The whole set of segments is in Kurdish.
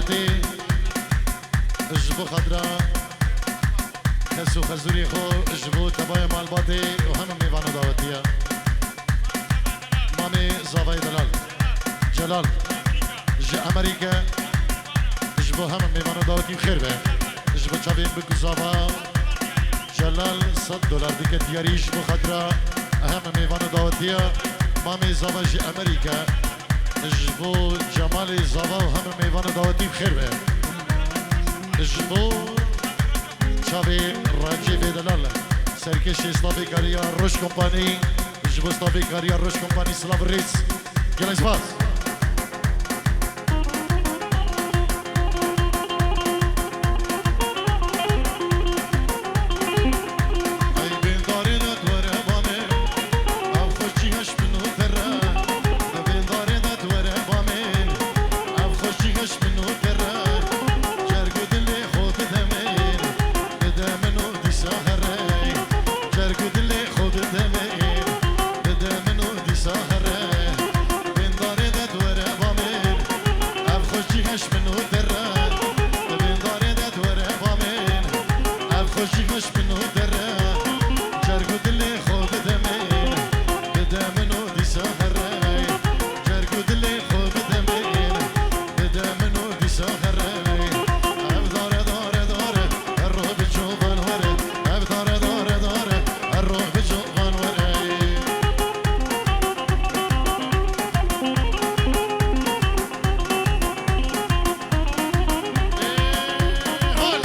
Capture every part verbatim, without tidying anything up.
Tê ji bo xatira kes û xezûrê xwe, ji bo tevaya malbatê û hemû mêvan û dawetiya. Mamê Zavayê Delal, Celal, ji Amerîke, ji bo hemû mêvan û dawetî xêr be. Ji bo çavên bik û zava, Celal sed dolar dike diyarî ji bo xatira hemû mêvan û dawetiya. Mamê Zava ji Amerîke, ji bo Cemalê Zava û hemû mêvan û dawetî bi xêr be. Ji bo çavê Recê Bêdelal, serkêşê stafê kariya Roj Kompanî, ji bo stafê kariya Roj Kompanî silav û rêz. Gelek spas. Ey bêndarê de dwere bamê, ev xweşî heş bin û tere. Ey bêndarê de dwere bamê, ev xweşî heş bin û tere. Cerg û dilê xwe bide min, bide min û dîsa here. Cerg û dilê xwe bide min, bide min û dîsa here. Bêndarê de dwere bamê, ev xweşî heş bin û tere. Bêndarê de dwere bamê, ev xweşî heş bin û tere. Cerg û dilê xwe bide min, bide min û dîsa here. Cerg û dilê xwe bide min, bide min û dîsa here. Ev dare, dare, dare, her ro bi çoban were. Ev dare, dare, dare, her ro bi çoban were. Ê, hol.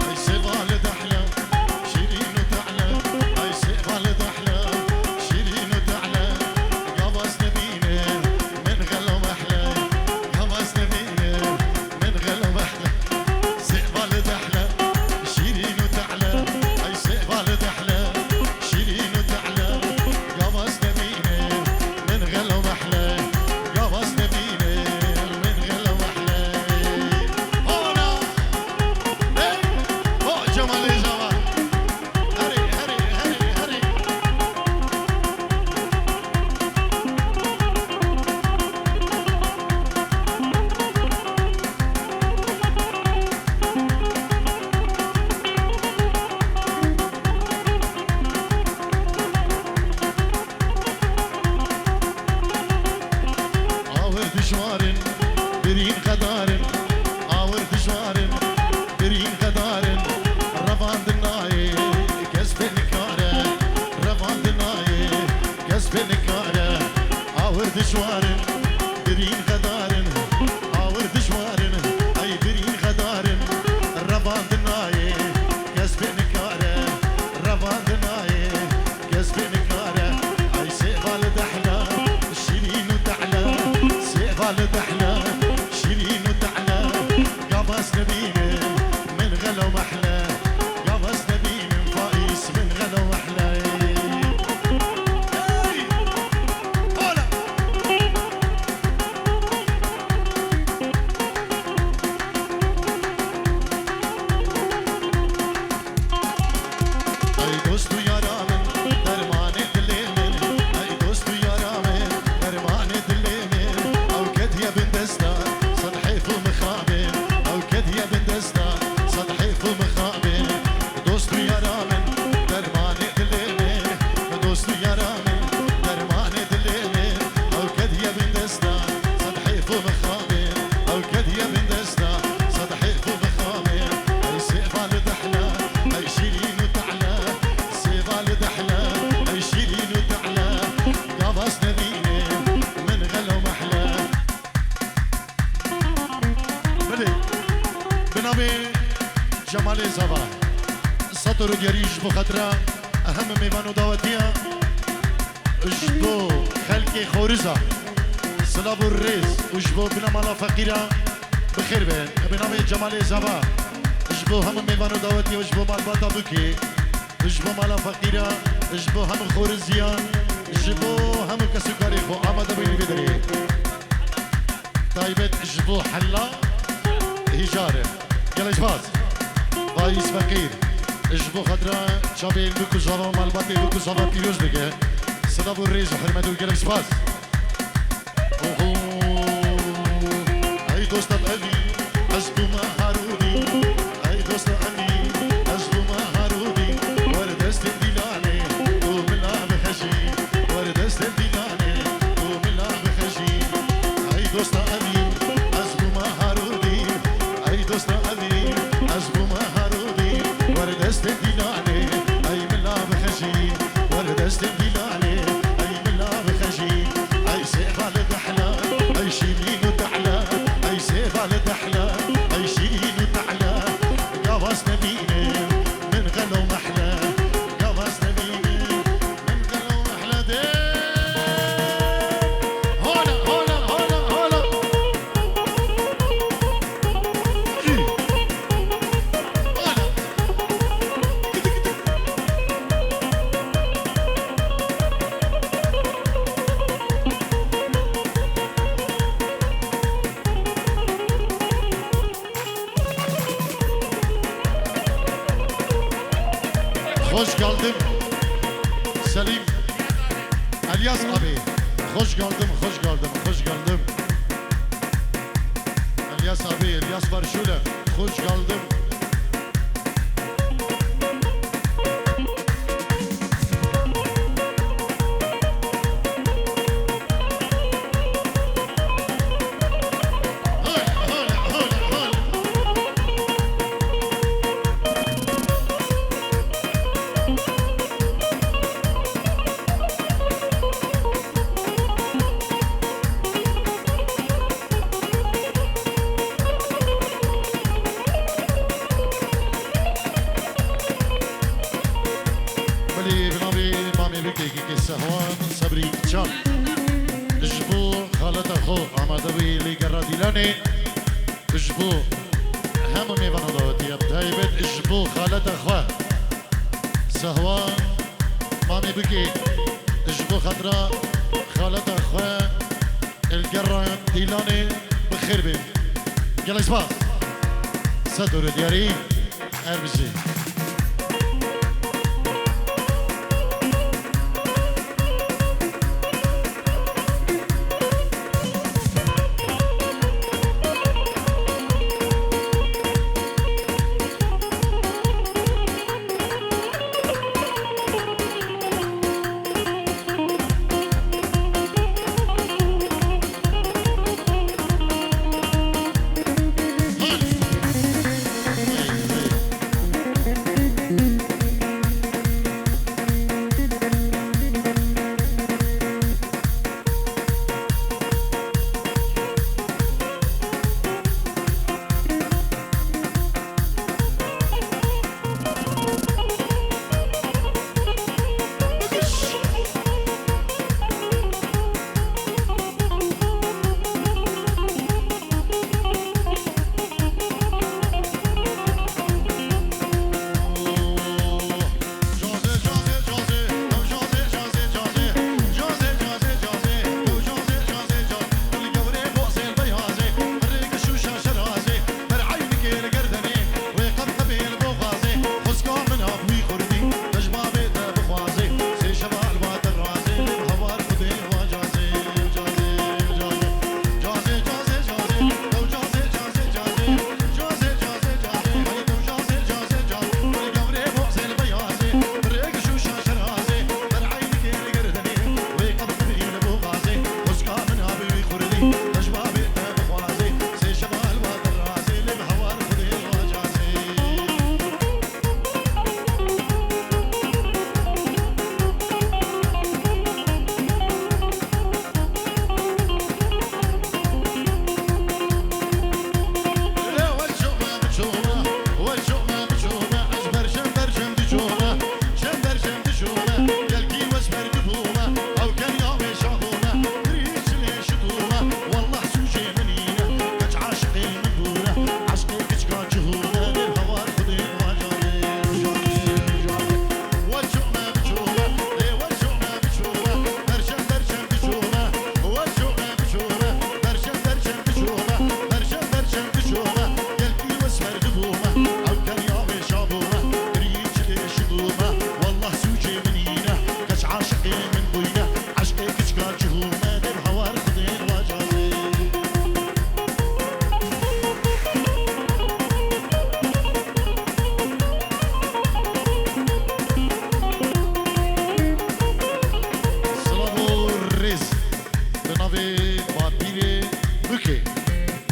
Ay sêval dehla, şîrîn û te'le. Ay sêval dehla, şîrîn û te'le. Gavas nebîne, min xelo mehle. Gavas nebîne, min xelo mehle. Sêval dehla, şîrîn û te'le. Ay sêval dehla, şîrîn û te'le. Gavas nebîne, min xelo mehle. Gavas nebîne, min xelo mehle. Hola! Hey! Ho Cemalê Zava! Herê, herê, herê, herê! Awir dijwar in, birîn qedar in. Awir dijwar in, birîn qedar in. Revandin nayê, kes pê nikare. Revandin nayê, kes pê nikare. Awir dijwar in, birîn qedar in. Awir dijwar in, ey birîn qedar in. Revandin nayê, kes pê nikare. Revandin nayê, kes pê nikare. Ey sêval dehla, şîrîn û te'le. Sêval dehla, şîrîn û te'le. Gavas nebîne, min xelo mehle. Gavas nebîne, Faiz, min xelo mehle. Hey! Hola! Ey dost û yara min, dermanê dilê min. Ey dost û yara min, dermanê dilê min. Ew ketiye bin desta, sed heyf û mixabin. Ew ketiye bin desta, sed heyf û mixabin. Dost û yara min, dermanê dilê min. Dost û yara min, dermanê dilê min. Ew ketiye bin desta, sed heyf û mixabin. Ew ketiye bin desta, sed heyf û mixabin. Ey sêval dehla, ey şîrîn û te'le. Sêval dehla, ey şîrîn û te'le. Gavas nebîne, min xelo mehle. Belê, bi navê Cemalê Zava. Sed euro diyarî ji bo xatira hemû mêvan û dawetiya. Ji bo xelkê Xoriza, silav û rêz û ji bo bina mala feqîra bi xêr be. Bi navê Cemalê Zava, ji bo hemû mêvan û dawetî û ji bo malbata Bûkê, ji bo mala feqîra, ji bo hemû Xoriziyan, ji bo hemû kes û karê xwe amade bûyî vê derê. Taybet ji bo hela hîjar e. Gelek spas. Faiz Feqîr ji bo xatira çavên Bûk û Zava û malbatê Bûk û Zava pîroz dike. Silav û rêz û hurmet û gelek spas. Oho. Dosta evî, ez bûme harûdî. Ey dosta evî, ez bûme harûdî. Wer destê dîlanê, tu min la bixejî. Wer destê dîlanê, tu min la bixejî. Ey dosta evî, ez bûme harûdî. Ey dosta evî, ez bûme harûdî. Wer destê dîlanê, ey min la bixejî. Wer destê dîlanê, ey min la bixejî. Ey sêva li dehla, ey şîrîn û tehla. Ey sêva li dehla, ey şîrîn û tehla. Gavas nebîne, min xelo mehle. Gavas nebîne, min xelo mehle de. Hala, hala, hala, hala. Hala. Hoş geldim. Selim. Elyas abi. Hoş geldim, hoş geldim, hoş geldim. Elyas abi, Elyas Barşule. Hoş geldim. Belê, bi navê mamê bikê kekê Sehwan Sebrî Çal. Ji bo xaleta xwe amade bûyî li gera Dîlanê. Ji bo hemû mêvana dawetiye, bi taybet ji bo xaleta xwe Sehwan mamê bikê, ji bo xatira xaleta xwe li gera Dîlanê bi xêr bê. Gelek spas. Sedûr diyarî. Erbijî.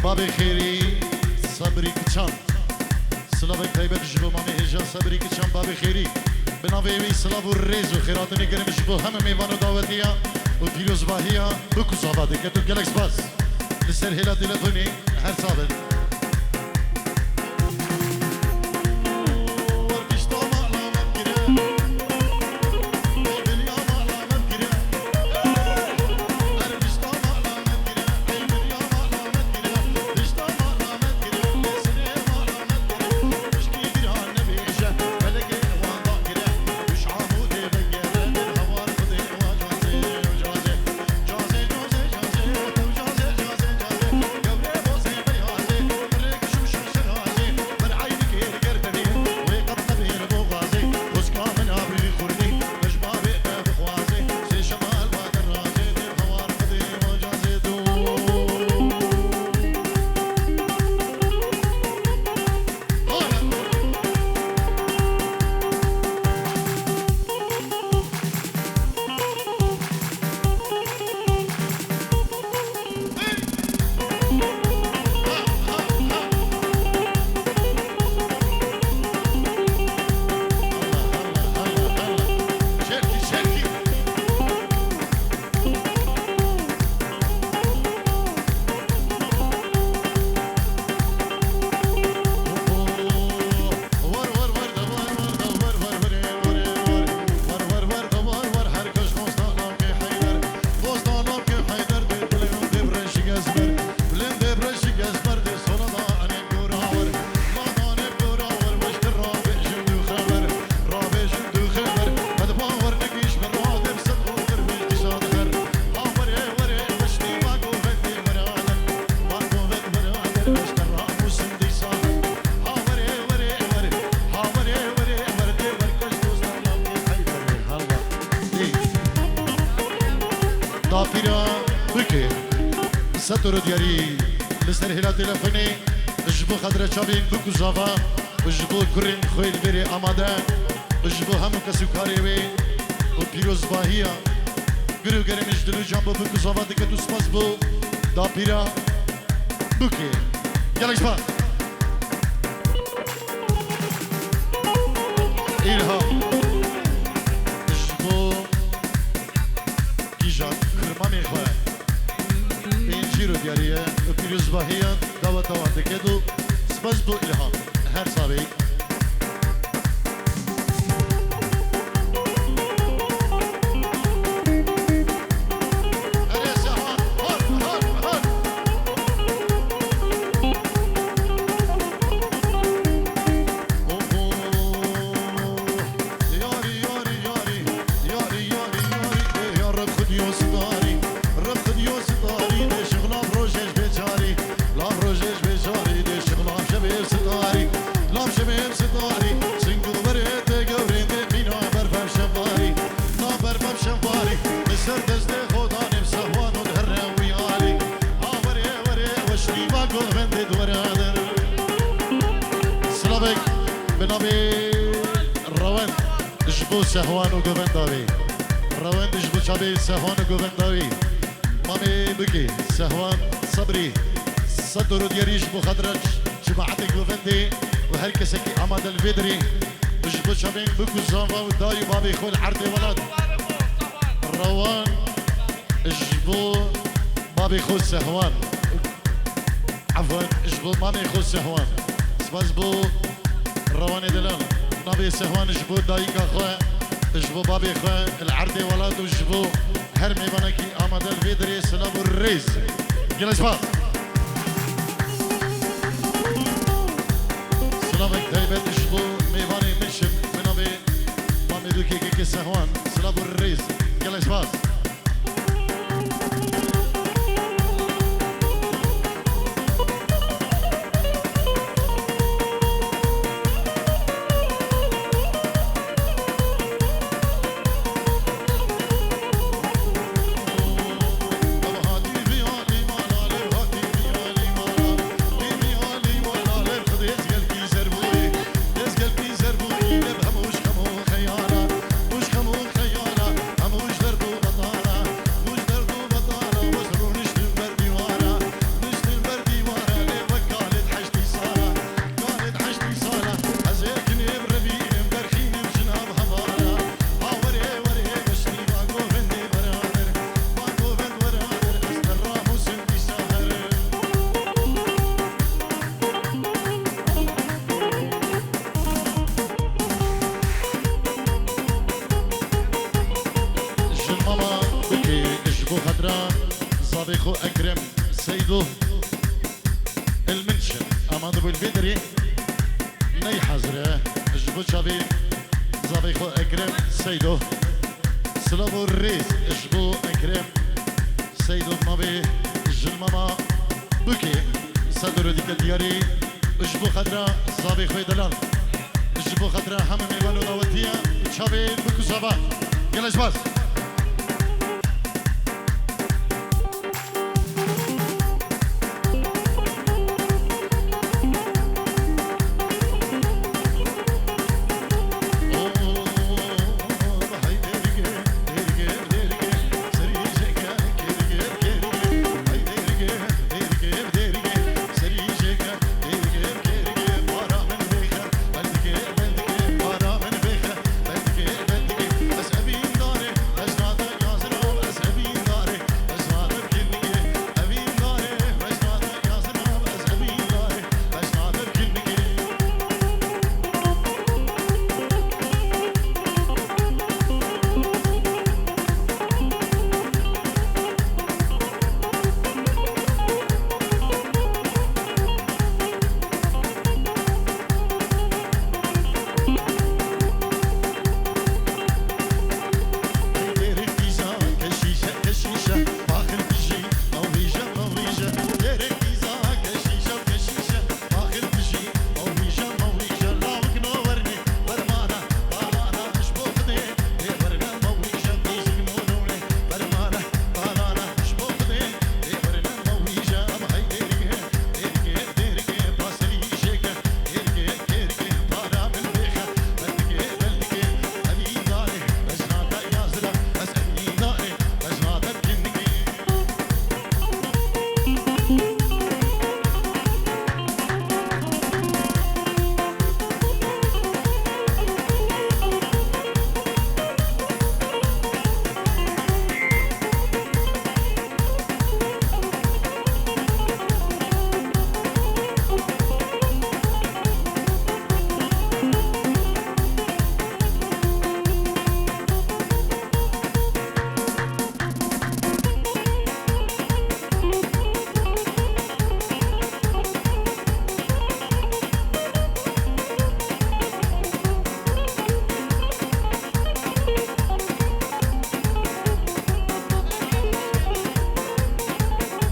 Babê Xêrî, Sebrî Kiçan. Silavek taybet ji bo mamê hêja Sebrî Kiçan, babê Xêrî. Bi navê wî silav û rêz û xêratinê kirin ji bo hemû mêvan û dawetiya û pîrozbahiya bûk û zava dike. Tu gelek spas. Li ser hêla telefonê her sabit. Dapîra Bûkê. Setoro diyarî li ser hêla telefonê ji bo xatira çavên bûk û zava û ji bo kurên xwe li vêrê amade û ji bo hemû kes û karê wê û pîrozbahiya gir û gerên ji dil û can bo bûk û zava dike. Tu spas bo dapîra Bûkê. Gelek spas. Îlham. Ji bo kîjan kurmanê xwe. Pêncî ro diyarî ye û pîrozbahiya daweta wan dike. Du spas bo Îlham. Her sabê. Silavek bi navê Rewend ji bo Sehwan û govenda wê. Rewend ji bo çavê Sehwan û govenda wê. Mamê Bûkê, Sehwan Sebrî, sed doro diyarî ji bo xatira cemaetê govendê û her kesekî amade li vê derê û ji bo çavên bûk û zava û dayî û babê xwe li erdê welat. Rewan ji bo babê xwe Sehwan. Efwen, ji bo mamê xwe Sehwan. Spas bo Rewanê delal. Navê Sehwan ji bo dayika xwe, ji bo babê xwe, li erdê welat û ji bo her mêvanekî amade li vê derê silav û rêz. Gelek spas. Silavek taybet ji bo mêvanê min şim, bi navê Mamê Dûkê Kekê Sehwan. Silav û rêz. Gelek spas. Ekrem Seydo, el Minşin. Ama da bu vê derê ney hazir e. Ji bo çavê zavê xwe Ekrem Seydo. Silav û rêz ji bo Ekrem Seydo, mavê jin mama Bukê. Sedoro dike diyarî ji bo xetra zavê xwe delal. Ji bo xetra hemî mêvan û dawetiya çavê Bukû Zava. Gelek spas.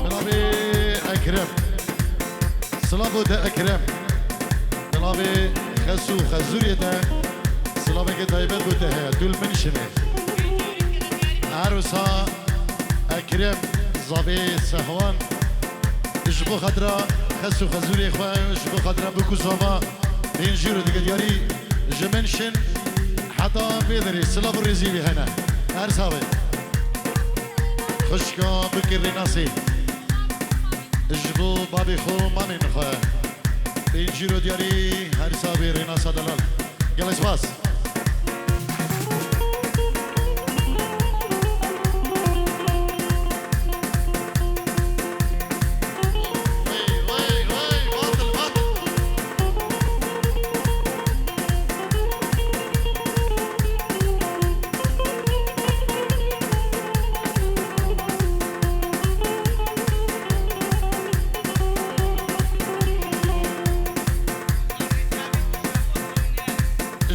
Silavê Ekrem. Silav bo te Ekrem. Silavê xes û xezûrê te. Silaveke taybet bo te heye. Dûl min şinê. Her wisa Ekrem zavê Sehwan. Ji bo xetra xes û xezûrê xwe, ji bo xetra Bûk û Zava. Bên jîro dike diyarî ji min şin heta vê derê silav û rêzî wî hene. Her saxê. Xwişka Bûkê Rênasê. Ji bo babê xwe û mamên xwe. Bên jîro diyarî her saxê Rênasa delal. Gelek spas.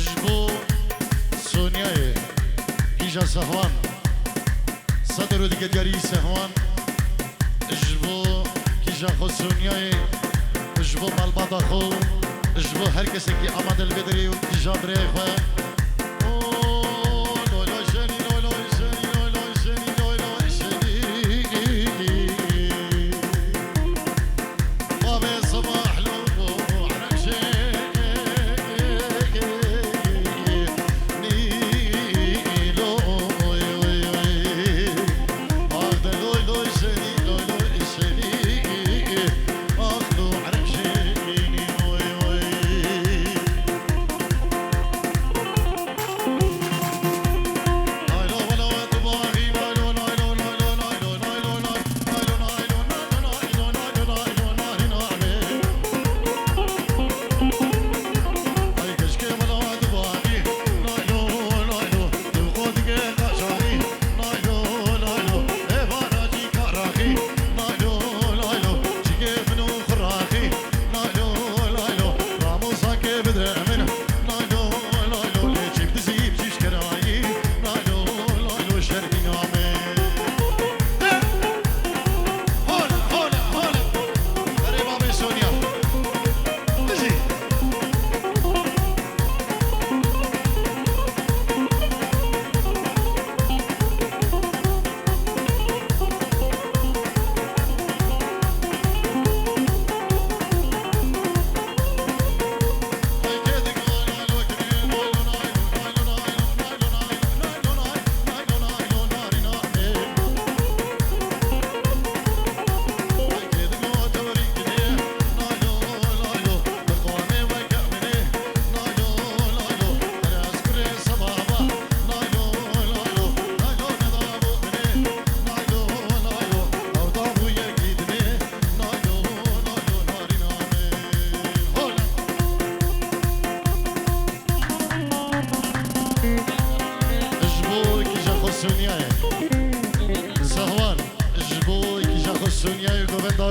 Ji bo Sonyayê, kîja Sehwan. Sedero dike diyarî Sehwan. Ji bo kîja xwe Sonyayê, ji bo malbata xwe, ji bo her kesekî amade li vê derê û kîja birayê xwe.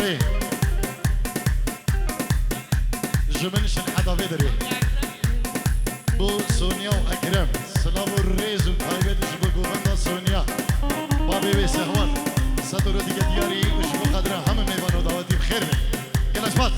Ji min şin heta vê derê. Bo Sonya û Ekrem, silav û rêz û taybet ji bo govenda Sonya. Bavê wê Sehwan, sed dolaran diyarî û ji bo xatira hemû mêvan û dawetî bi xêr bin. Gelek spas.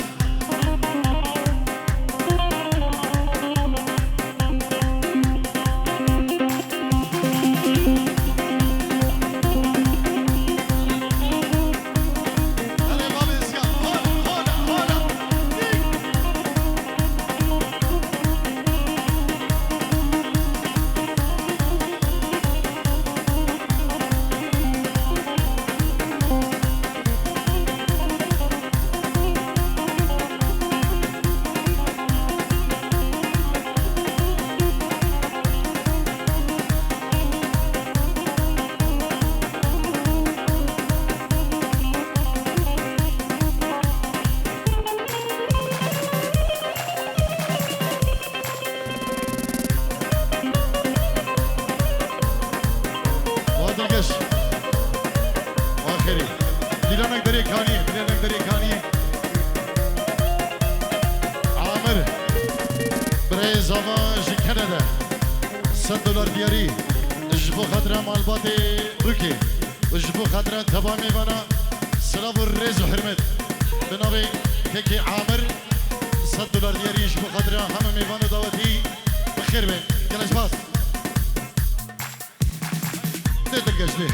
Wa dilgeş. Wa xêrî. Dîlanek derê kanî, dîlanek derê kanî. Amir. Birayê Zava ji Kanada. Sed dolar diyarî. Ji bo xatira malbatê Rûkê. Û ji bo xatira teva mêvana. Silav û rêz û hurmet. Bi navê Kekê Amir. Sed dolar diyarî ji bo xatira hemû mêvan û dawetî. Bi xêr be. Gelek spas. Lê dilgeş lê.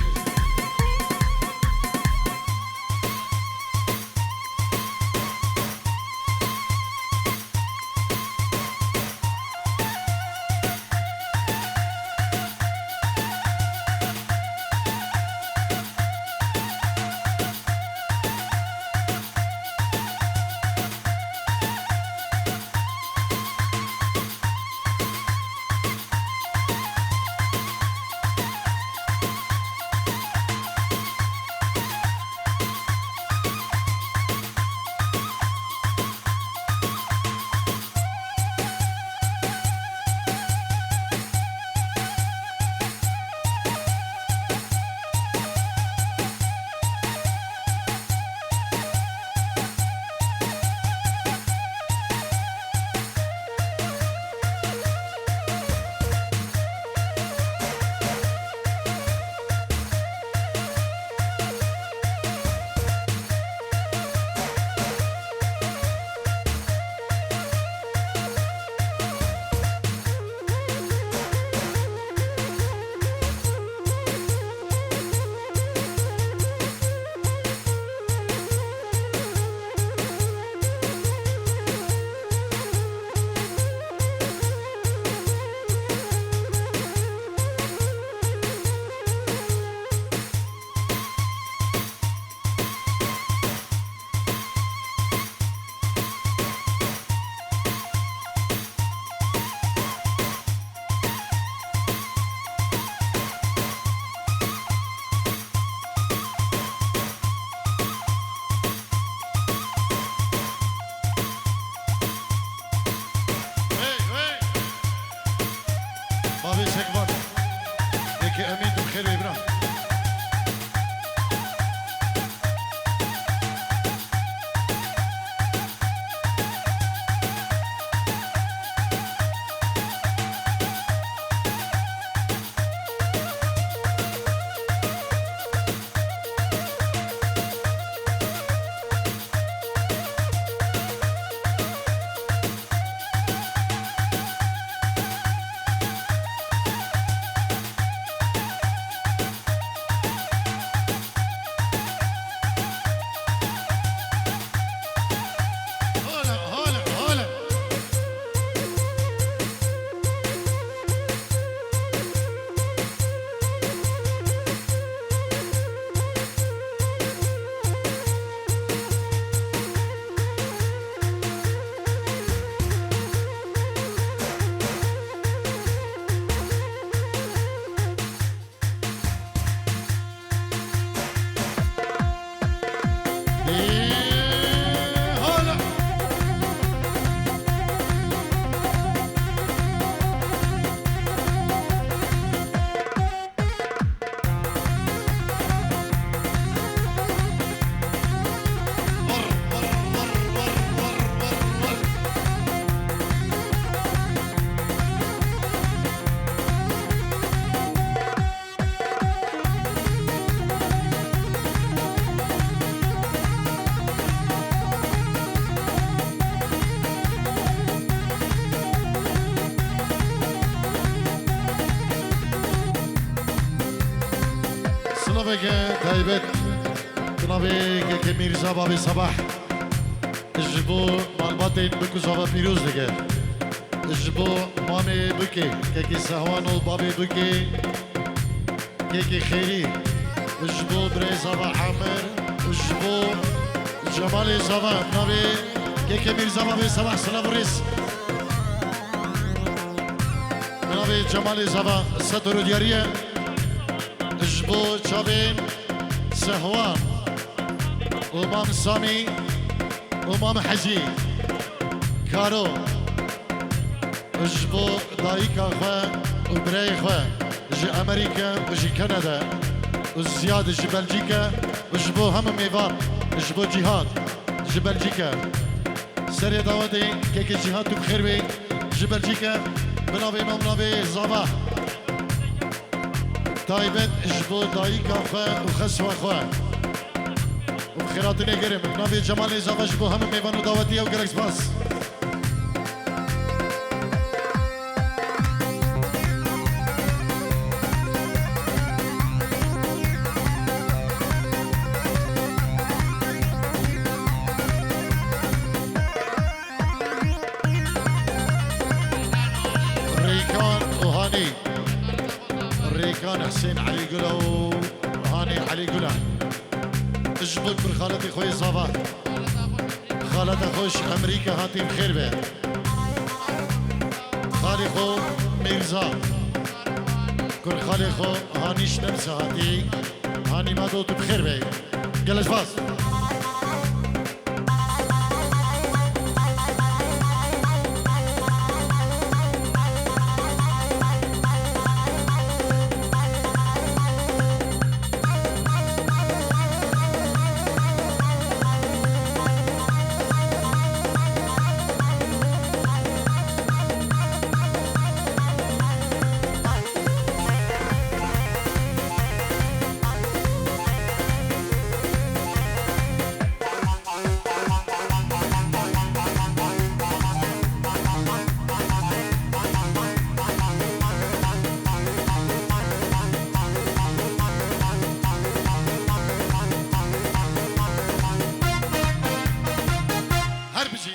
Taybet, bi navê Kekê Mîrza Babê Sabah, ji bo malbatên Bik û Zava pîroz dike. Ji bo mamê Bikê, Kekê Sehwan û Babê Bikê, Kekê Xêrî, ji bo birê Zava Amir, ji bo Cemalê Zava, bi navê Kekê Mîrza Babê Sabah, silav û rêz. Bi navê Cemalê Zava, setor û diyariye. Ji bo çavên Sehwan û Mam Samî û Mam Hecî Karo, ji bo dayika xwe û birayê xwe ji Amerîke û ji Kanada û Ziyad ji Belcîke û ji bo hemû mêvan, ji bo Cîhad ji Belcîke. Serê dawetê kekê Cîhad tu bi xêr bê ji Belcîke, bi navê min, bi navê Zava. Taybet ji bo dayika xwe û xeswa xwe. Û bi xêr hatinê gerim. Navê Cemalê Zava ji bo hemû mêvan û dawetiya û gelek spas. Rêkan û Hanî. Rêkan Husên Elîgula û Hanî Elîgula. Ji bo kurxaletê xwe yê Zava. Xaleta xwe ji Amerîka hatî, bi xêr be. Xalê xwe Mîrza. Kurxalê xwe Hanî ji Nemsa hatî. Hanî ma do tu bi xêr be. Gelek spas. Her bijî.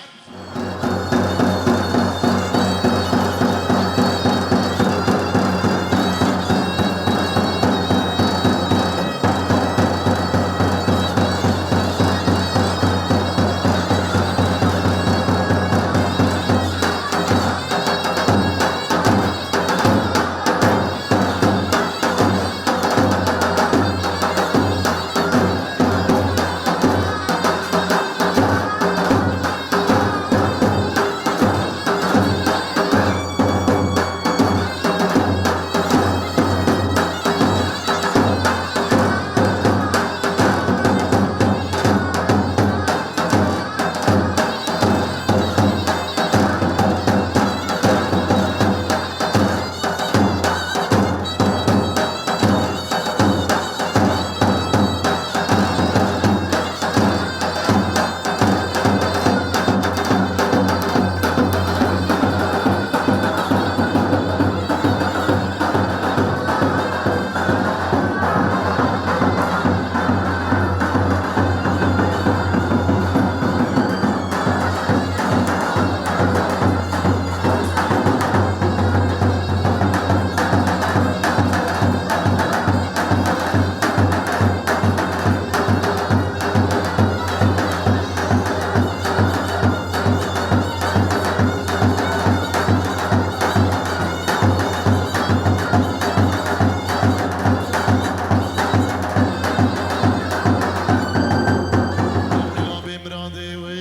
Bi navê miradê wê.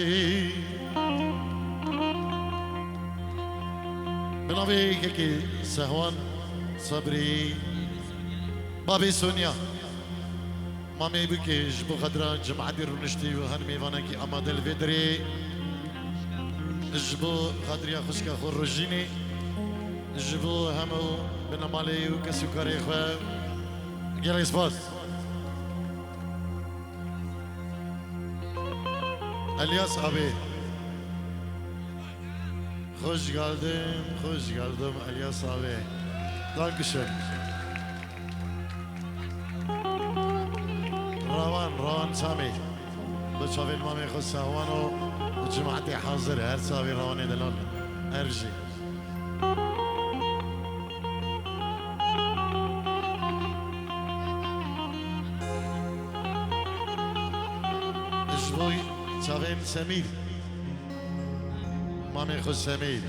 Bi navê kekê Sehwan Sabrî, babê Sonya. Mamê Bikê ji bo xatira cemaetê rûniştî û her mêvanekî amade li vê derê. Ji bo xatiriya xwişka xwe Rojînê. Ji bo hemû binemalê û kes û karê xwe. Gelek spas. Elyas abi. Hoş geldin, hoş geldin Elyas abi. Dankeschön. Rawan, Rawan Samî. Bi çavên mamê xwe Sehwan û cemaetê hazir, her savî Rawanê delal. Her jî. Ji bo çavên Semîr. Mamê xwe Semîr.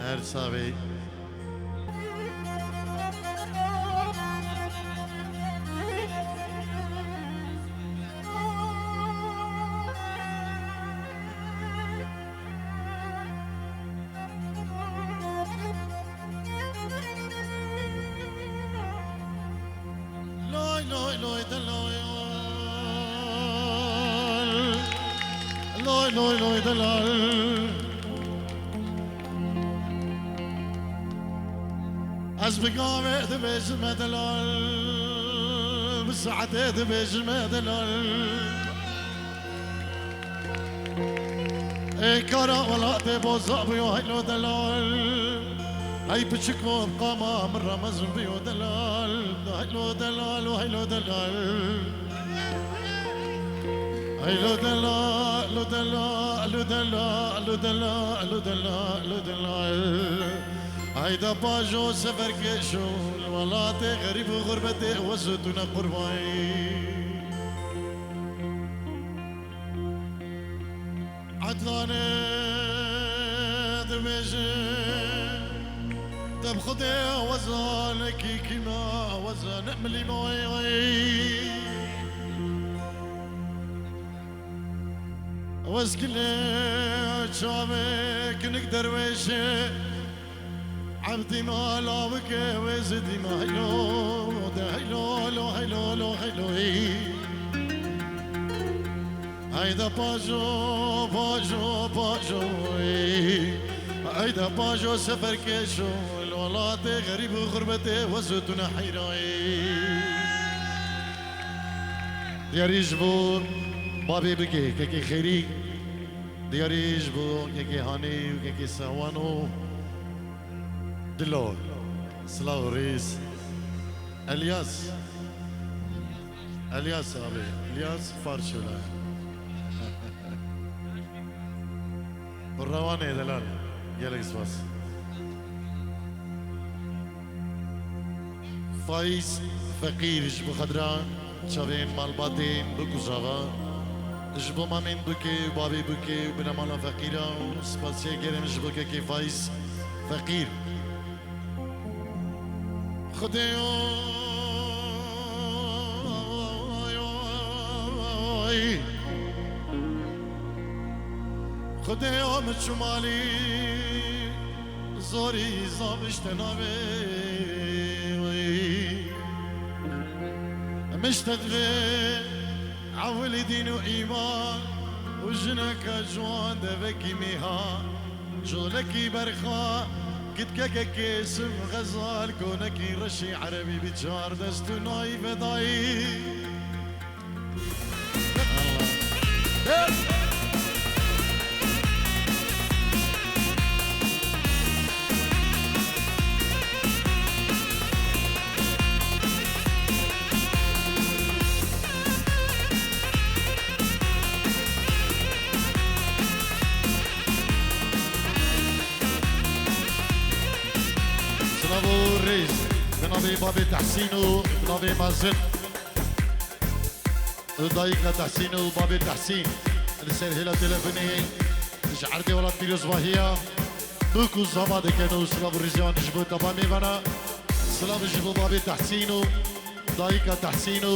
Her savê. Loy, loy, loy, delal. Loy, loy, loy, delal. Ez bi gavê dibêjime delal, bi saetê dibêjime delal. Ê kara welatê boza bûyo heylo delal. Hey piçiko bi qama min re mezin bûyo delal. Heylo delal û heylo delal. Heylo delal, lo delal, lo delal, lo delal, lo delal, lo delal. Hayda pajo seferkeşo, li welatê xerîb û xurbetê wez û tune qurbayî. Edlanê dibêje, te bi Xwedê weza nekî kîna weza ne milînoyê. Wez kilê çavê kinik derwêşê. Ebdî ma lawikê wê zidî ma heylo de heylo lo heylo lo heylo ê. Hayda pajo, pajo, pajo ê. Hayda pajo seferkeşo, li welatê xerîb û xurbetê wez û tune heyra ê. Diyarî ji bo babê bikê, kekê xêrî. Diyarî ji bo kekê Hanî û kekê Sehwan û Dilo. Silav û rîz. Elyas. Elyas abi. Elyas Farşola. Bi rewanê delal. Gelek spas. Faiz Feqîr ji bo xedra çavên malbatên bûk û zava, ji bo mamên bûkê û bavê bûkê û binemala feqîra û spasiya germ ji bo kekê Faiz Feqîr. Xwedêyo, Xwedêyo min çû malî. Zorî zavişte navê wî. Mişte divê ewilî dîn û îman û jineke ciwan devekî mîha. Colekî berxa, kitkeke kêsim xezal, konekî reşî erebî bi çar dest û nayî vedayî. Silav û rêz. Bi navê babê Tehsîn û bi navê mezin. Dayika Tehsîn û babê Tehsîn li ser hêla telefonê ji erdê welat pîrozbahiya bûk û zava dikin û silav û rêzê wan ji bo tevamê ve ne. Silav ji bo babê Tehsîn û dayika Tehsîn û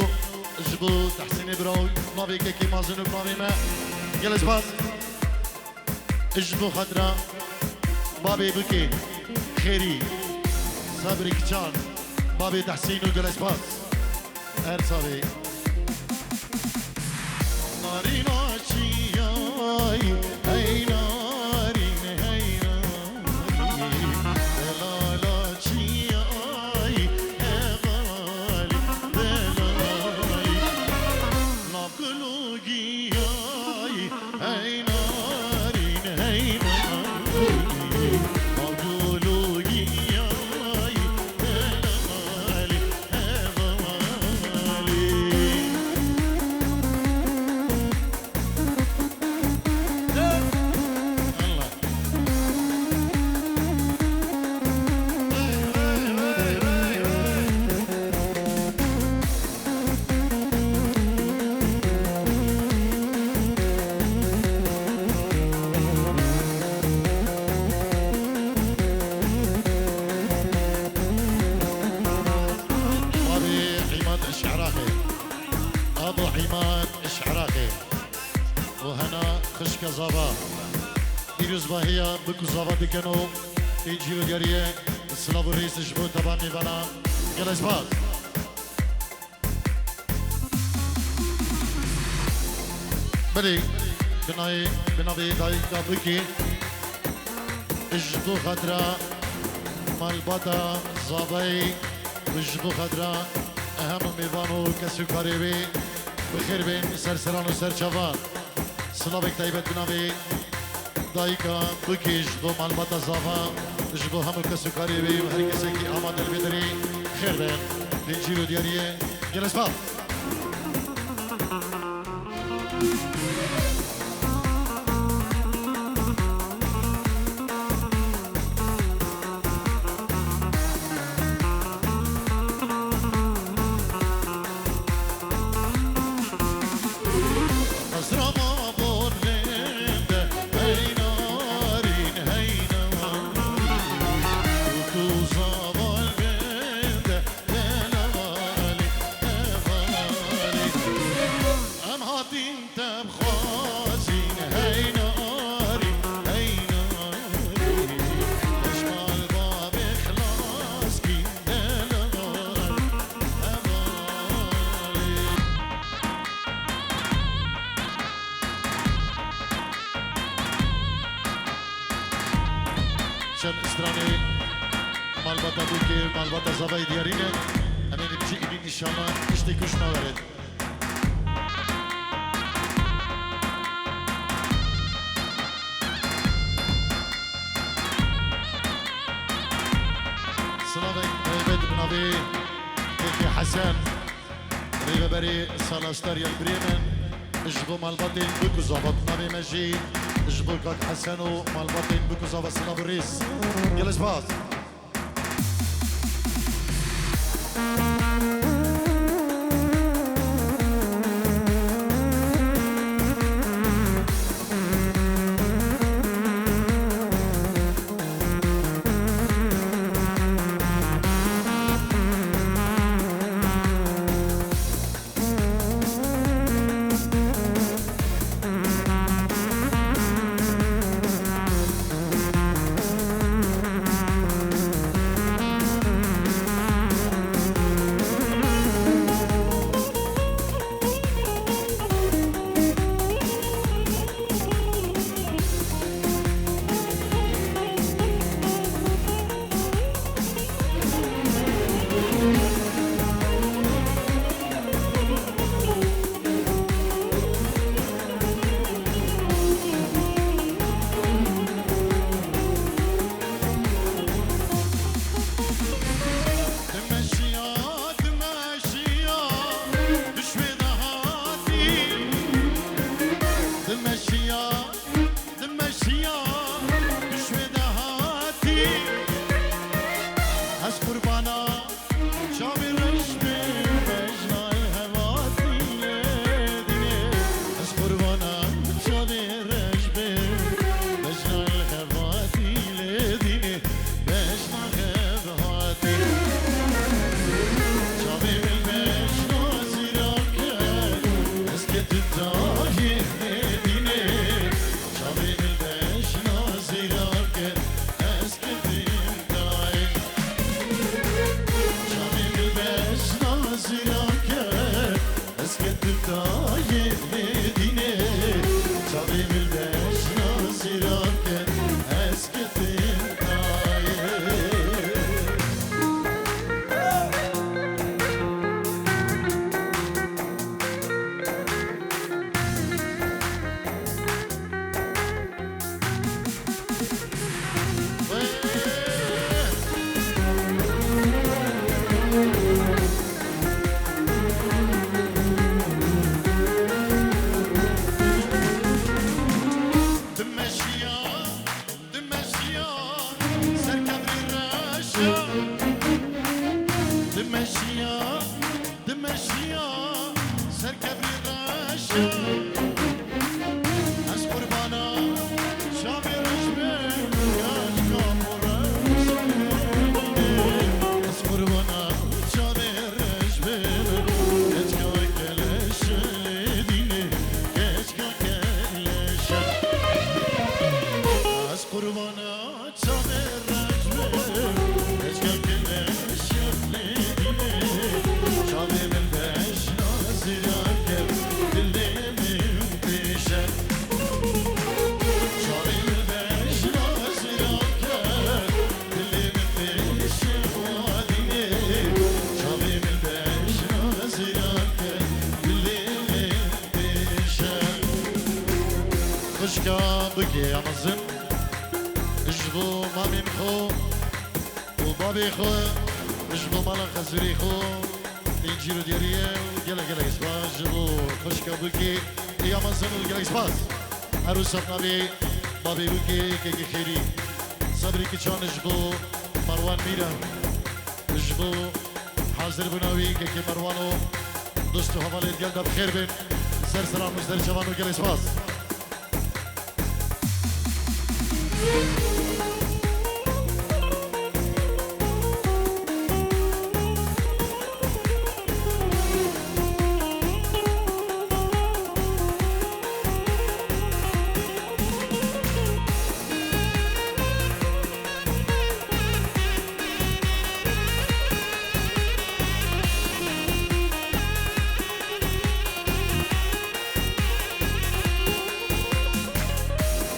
ji bo Tehsînê bira û navê kekê mezin û navê me. Gelek spas. Ji bo xatira babê bûkê Xêrî, Sebrî Kiçan, babê Tehsîn û gelek spas. Her savê. Narîna çiyayî, hey narîn, hey narîn, delala çiyayî, hevalî, delalî. Nav gul û giyayî, hey narîn, hey narîn. Nav gul û giyayî, delalî, hevalî. Çika zava. Pîrozbahiya bik û zava dikin û pêncî û diyariyê silav û rêz ji bo teva mêvana. Gelek spas. Belê, binayê, binavê dayika bikê. Ji bo xatira malbata zavayê û ji bo xatira hemû mêvan û kes û karê wê bi xêr bên ser seran û ser çavan. Silavek taybet bi navê dayika bikê ji bo malbata zava, ji bo hemû kes û karê wê û her kesekî amade li vê derê xêr be. Pêncî û diyariyê gelespa. Em hatin te bixwazin, hey narî, hey narî. Eşqal bavê xilas kî, delal, hevalî. Çend stranê malbata bûkê, malbata zavayê diyarî ne. Em ê li bijî îdîn înşallah tiştê kuş naverin. Silavek taybet bi navê Kekê Hesen, rêveberê Sala Star ya li Bremen, ji bo malbatên bûk û zava. Bi navê me jî ji bo Kak Hesen û malbatên bûk û zava silav û rêz. Gelek spas. Dimeşiya, dimeşiya, duşmê dahatî. Dimeşiya, dimeşiya, duşmê dahatî. Ez qurbana çavê reş bê, bejna li hevatî lê dînê. Ez qurbana çavê reş bê, bejna li hevatî lê dînê. Bejna hev hatî. Çavê min bejna zîrake, ez ketim dayê dînê. Çavê min bejna zîrake, ez ketim dayê. Çavê min bejna zîrake, ez ketim dayê dînê. Çavê min bejna zîrake, ez ketim dayê. Dimeşiya, dimeşiya, ser kevrî reşa. Dimeşiya, dimeşiya, ser kevrî reşa. Ez qurbana çavê reş bê, ya çika xwe reş bê. Ez qurbana çavê reş bê, keçka keleş lê dînê, keçka keleş. Qurbana çavê reş be, reşke kineşe lê dînê, çavê min beş nazira ke, dilê min pêşe. Çavê min beş nazira ke, dilê min pêşe wa dînê, çavê min beş nazira ke, dilê min pêşe. Xwişka bikê ya mezin, ji bo mamên xwe û babê xwe, ji bo mala xezûrê xwe, ên cîr û diyarî ye û gelek gelek spas ji bo xwişka bikê ya mezin û gelek spas. Her wisa bi navê babê bikê kekê xêrî. Sebrî kiçan ji bo Merwan Mîra. Ji bo hazirbûna wî kekê Merwan û dost û hevalê digel de bi xêr bin. Ser seran û ser çavan û gelê spas.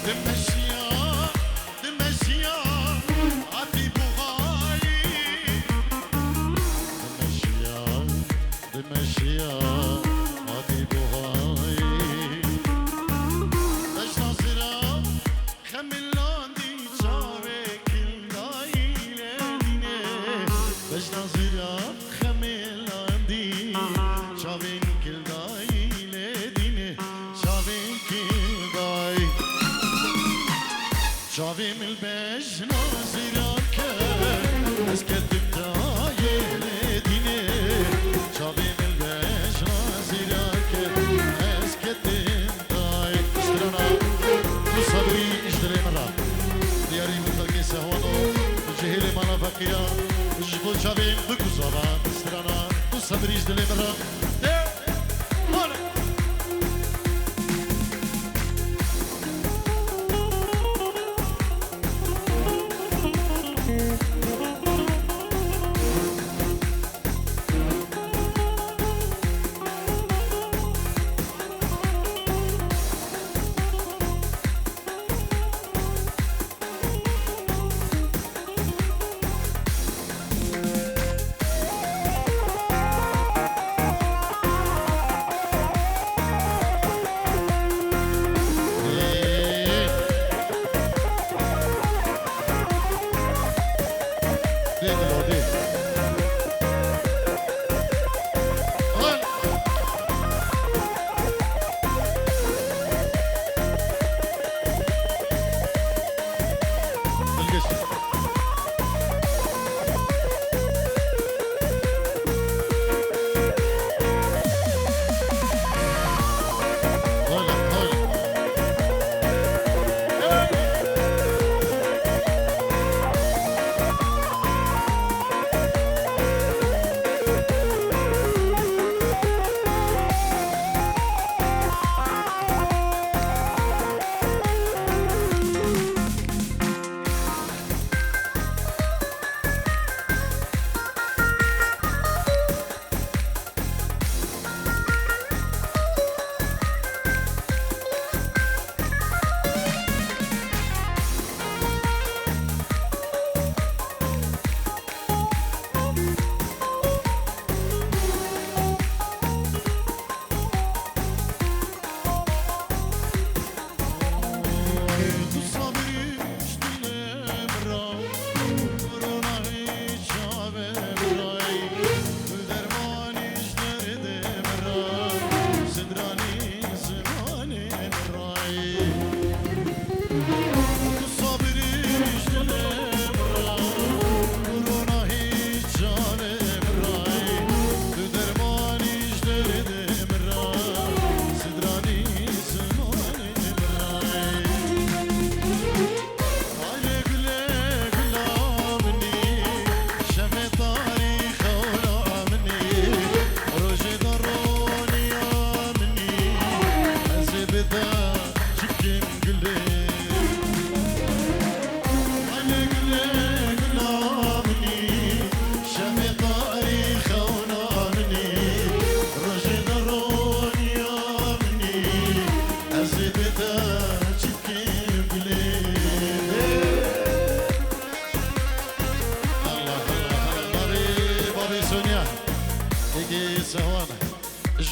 Dimeşiya, dimeşiya, hatî buhayî. Dimeşiya, dimeşiya, hatî buhayî. Beşna zira, Xemilandî çavê kildayî lê dînê, bejna zira xemilandî çavên kildayî lê dînê, çavên kildayî. Çavê min bejna zira ke, ez ketim dayê lê dînê, çavê min bejna zira ke, ez ketim Ay, strana, tu sabirî ji dilê min re. Diyarî min xelkê Sehwan û cihêlê mala feqîra, ji bo çavên bikuzava. Strana, tu sabirî ji dilê min re. De, hole.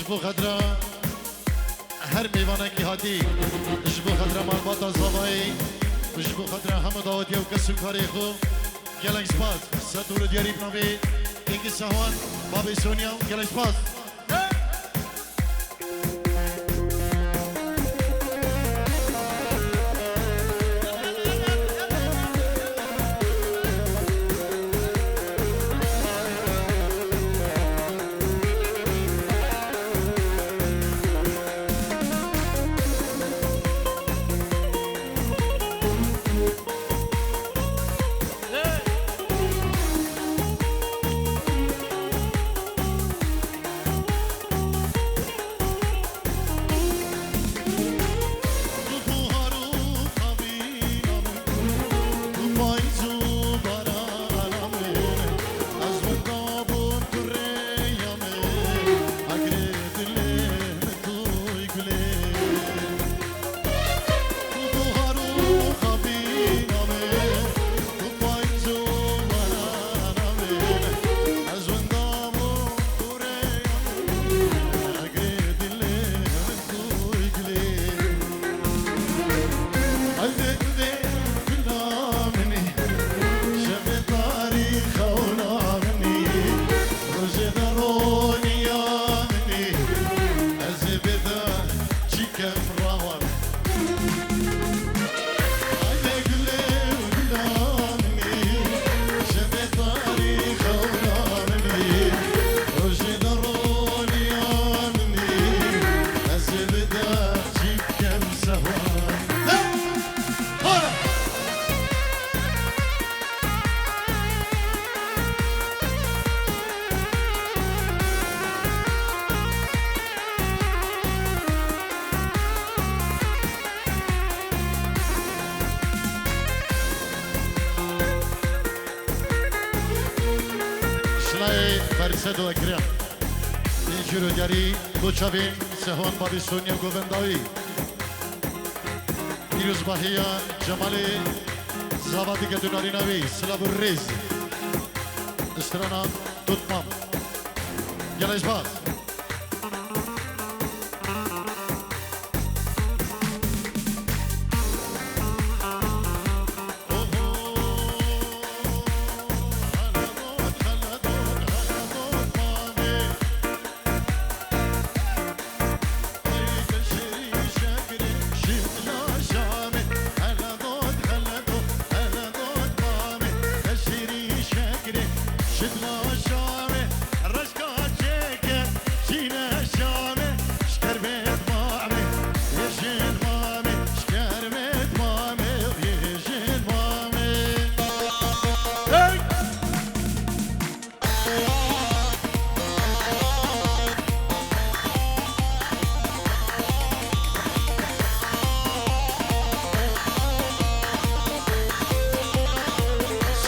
Ji bo xetira her mêvanekî hatî, ji bo xetira malbata Zavayê, ji bo xetira hemû dawetiya û kes û karê xwe, gelek spas. Setûr û diyarî bi navê Kekî Sehwan, Babê Sonya, gelek spas. Şilayê Bersedo Ekrem. Ê jîro diyarî bo çavên Sehwan, Babê Sonya, Govendawî. Pîrozbahiya Cemalê Zava dike tu narîna wî. Silav û rêz. Strana Dotmam. Gelek spas.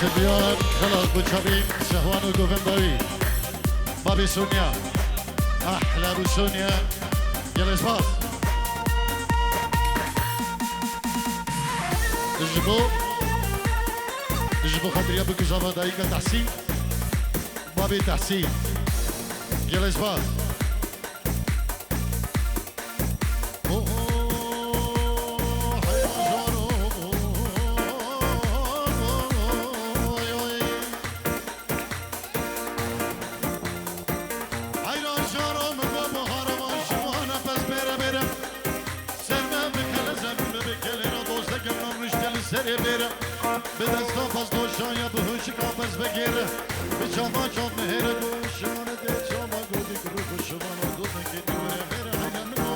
Sibiyan xelal bi çavî Sehwan û Govendawî. Babî Sonya. Ahla bu Sonya. Gelek spas. Ji bo, ji bo xatir ya bikujava dayika Tahsîn. Babê Tahsîn. Gelek spas. Heyran jaro min bo buhara van ji wana pez bêre bêre. Ser me bikele, zer min bikele, ra doz dekem nam rişte li serê bêre. Bi desta pez doşaya, bi huşika pez vegêre. Bi çava çav mihêre, doşan de çava godik, ruh şivan û dozekê dûre vêre, hele min o.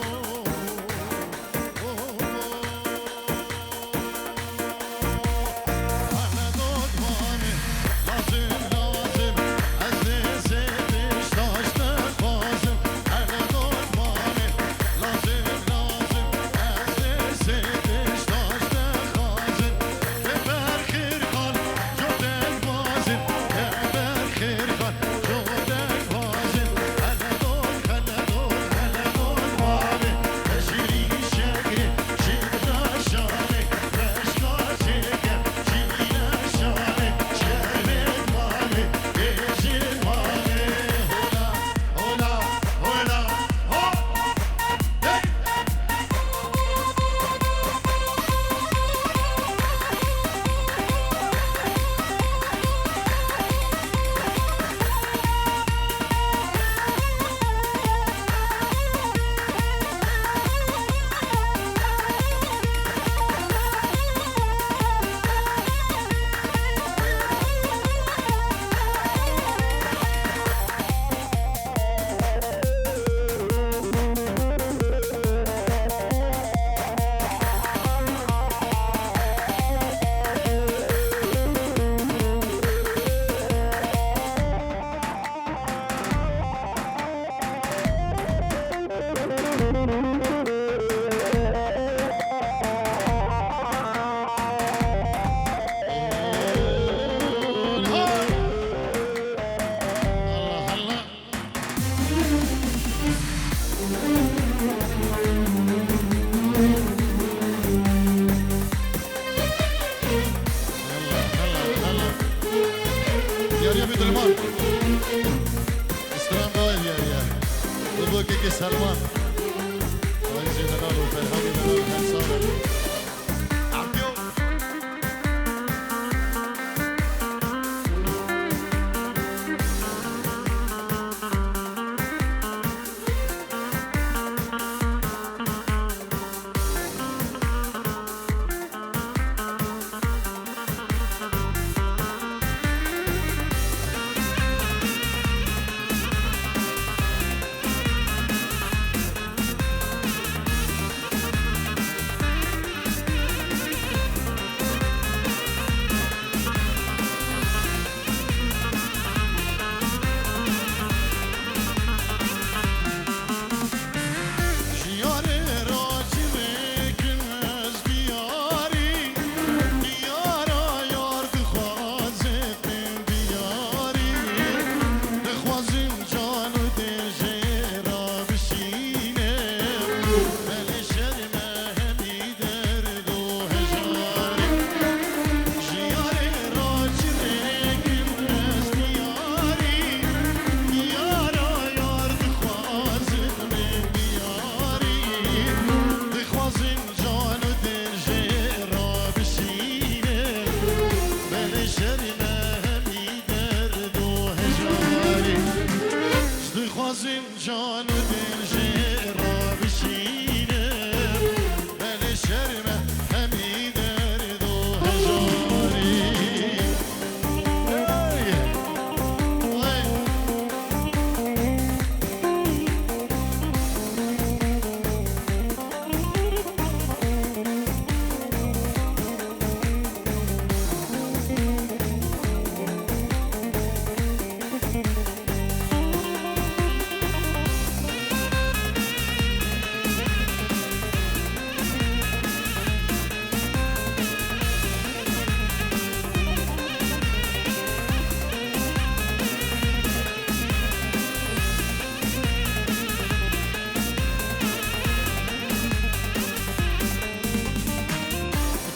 Selman. Stran boy ya ya. Bu bu kiki Selman. Ay Zeynep abi, Ferhadi Zeynep abi, Hasan abi. Abdyo. Ji yarê racî vêkin ez diyarî, diyara yar dixwaze bên diyarî. Dixwazim can û dil jê re bişînim, belê şerm e hemî derd û hejarî. Ji yarê racî vêkin ez diyarî, diyara yar dixwazim bên diyarî. Dixwazim can û dil jê re bişînim, belê şerm e hemî derd û hejarî. Dixwazim can û dil jê re bişînim, belê şerm e hemî derd û hejarî. Hey! Hey!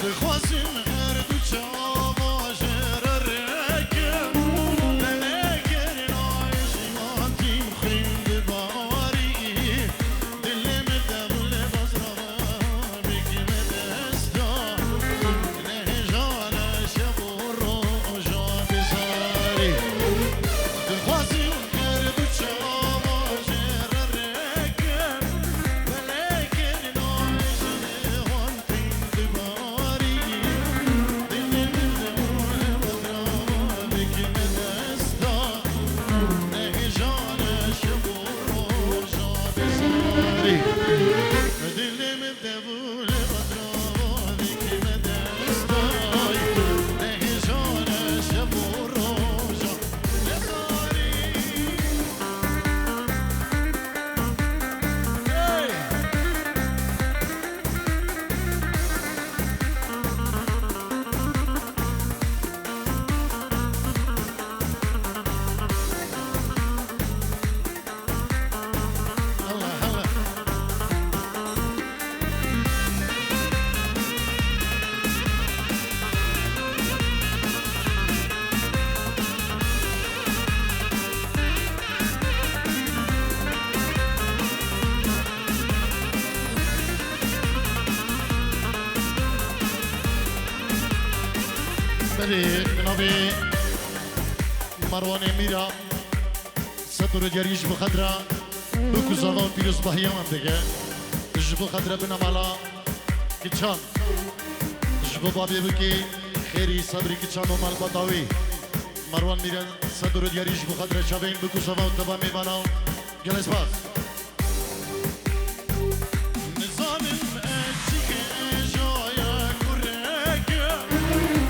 Dixwazim her du çava jê re rêkim, belê kirina jiyan tîm xwîn dibarî. Dilê min dewle bazra bikî me desta, nehêjane şev û roja bizarî. Dixwazim her du çava jê re rêkim, belê kirina jiyan tîm dibarî. Dilê min dewle bazra bikî me desta, nehêjane şev û roja bizarî. Dilê min dewle bazra bikî me desta, nehêjane şev û roja bizarî. Hey! Belê, bi navê Merwanê Mîra, sed û diyarî ji bo xetra bik û zava û pîrozbahiya wan dike. Ji bo xetra binemala Kiçan. Ji bo babê bikê xêrî sebrî Kiçan û malbata wî. Merwan Mîra, sed û diyarî ji bo xetra çavên bik û zava û teva mêvana. Gelek spas. Nizanim ez çi hêjaya kureke,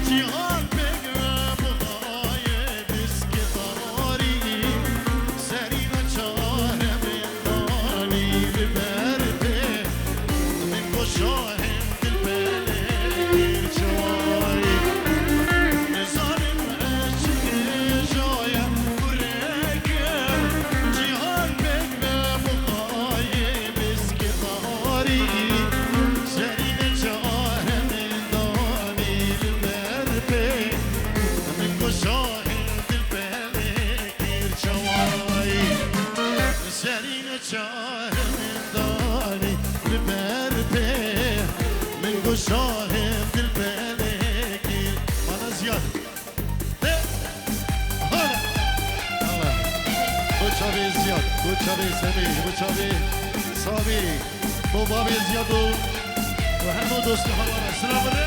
cîhan pêk ve bixaye biskê tarî, serî neçare min danî li ber pê, min goşa hindil belê kir çawarî. Nizanim ez çi hêjaya kureke, cîhan pêk ve Çavê Semî, ji bo çavê Samî, bo bavê Ziyado û hemû dost û hevala sira bire.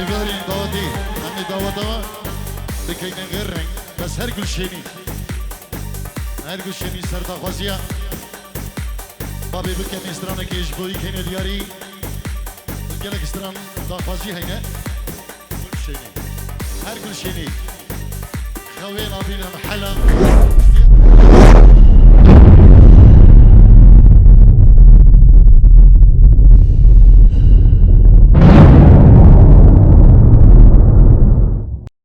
Êvarî dawetî, em ê daweta bikeyne gêr reng, bes her Gulşênî. Her Gulşênî ser daxwaziya babê bikene stranekê ji bo yî keyne diyarî. Gelek stran daxwazî heyne. Gulşênî. Her Gulşênî. Xewê nabîn em hela.